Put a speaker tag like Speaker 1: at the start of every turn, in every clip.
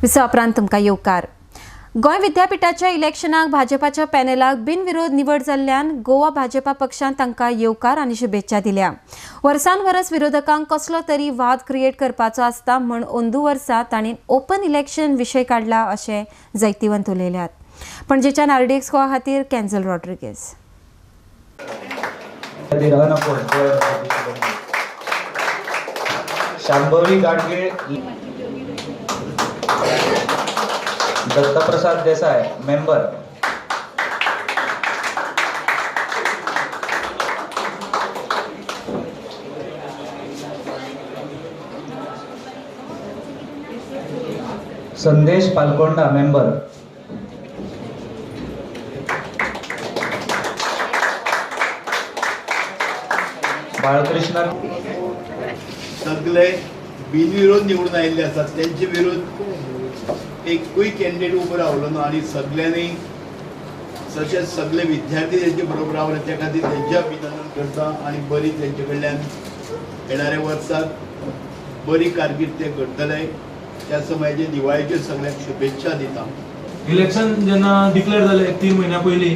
Speaker 1: विसवा तुमकां येवकार. गोंय विद्यापीठाच्या इलेक्शनाक भाजपाच्या पॅनलाक बिनविरोध निवड जाल्ल्यान गोवा भाजपा पक्षान तांकां येवकार आनी शुभेच्छा दिल्या. वर्सान वर्स विरोधकांक कसलो तरी वाद क्रिएट करपाचो आसता म्हूण अंदू वर्सा तांणी ओपन इलेक्शन विशय काडला अशें जैतिवंत उलयल्यात. पणजेच्यान आरडीएक्स गोवा खातीर कॅन्झल रॉड्रिगेज.
Speaker 2: शांभवी गाडगीळ, दत्तप्रसाद देसाय मेंबर, संदेश पालकोंडा मेंबर, बाळकृष्ण.
Speaker 3: सगळे बिनविरोध निवडून आयिल्ले आसात. तेंचे विरोध एकूय कॅन्डिडेट उबो रावलो ना आनी सगळ्यांनी तशेंच सगळे विद्यार्थी तेंचे बरोबर रावले, त्या खातीर तेंचे अभिनंदन करता आनी बरी तेंचे कडल्यान येणाऱ्या वर्साक बरी कारकीर्द ते करतले. त्या समयाचे दिवाळेच्यो सगळ्यांक शुभेच्छा दिता.
Speaker 4: इलेक्शन जेन्ना डिक्लेअर जालें 3 म्हयन्या पयलीं,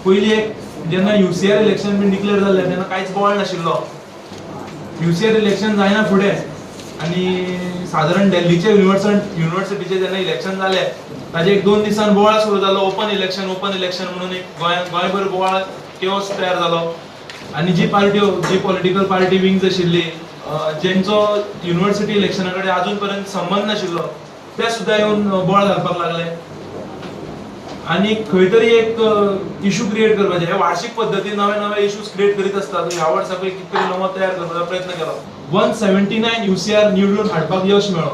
Speaker 4: पयलीं एक जेन्ना UCR election बीन डिक्लेअर जालें तेन्ना कांयच बोवाळ नाशिल्लो. UCR election जायना फुडें आनी सादारण दिल्लीचे युनिवर्सिटीचे जेन्ना इलेक्शन जालें ताजे 1-2 दिसान बोवाळ सुरू जालो. ओपन इलेक्शन ओपन इलेक्शन म्हणून एक गोंयभर बोवाळ केओस तयार जालो. आनी जी पार्ट्यो, जी पॉलिटिकल पार्टी विंग्स आशिल्ली जेंचो युनिवर्सिटी इलेक्शना कडेन आजून पर्यंत संबंद नाशिल्लो ते सुद्दां येवन बोवाळ घालपाक लागले आनी खंय तरी एक इशू क्रिएट करपाचे. हे वार्षिक पद्दतीन नवे नवे इशूज क्रिएट करीत आसतात. ह्या वर्साकूय कितें तरी नवो तयार करपाचो प्रयत्न केलो. 179 UCR निवडून हाडपाक यश मेळ्ळो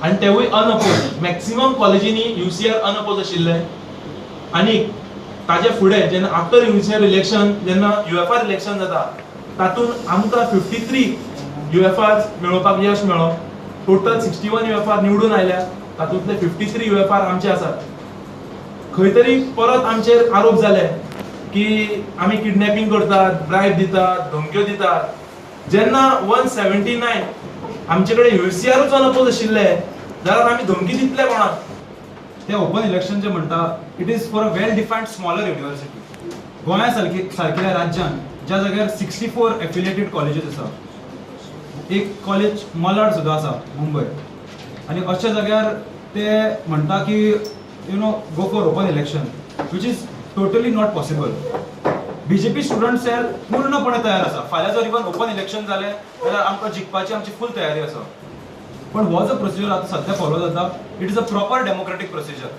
Speaker 4: आनी तेवूय अनअपोज. मॅक्सिमम कॉलेजींनी UCR unopposed आशिल्ले. आनी ताजे फुडें जेन्ना आफ्टर UCR election जेन्ना UFR election जाता तातूंत आमकां 53 UFR मेळोवपाक यश मेळ्ळो. टोटल 61 UFR निवडून आयल्या, तातूंतले 53 UFR आमचे आसात. खंय तरी परत आमचेर आरोप जाले की आमी किडनॅपिंग करतात, ब्रायब दितात, धमक्यो दितात. जेन्ना 179 आमचे कडेन UCRूच अनअपोज आशिल्ले जाल्यार आमी धमकी दितले कोणाक?
Speaker 5: ते ओपन इलेक्शन जे म्हणटा it is for a well defined smaller university. गोंया सारकिल्या राज्यान ज्या जाग्यार 64 एफिलिएटेड कॉलेजीस आसा, एक कॉलेज मलाड सुद्दां आसा मुंबय, आनी अशा जाग्यार ते म्हणटा की you know go for open election, which is totally not possible. BJP student cell पूर्णपणे तयार आसा. फाल्यां जर इवन ओपन इलेक्शन जालें जाल्यार आमकां जिखपाची आमची फूल तयारी आसा. पण हो जो प्रोसिजर आतां सद्या फॉलो जाता it is a proper democratic procedure.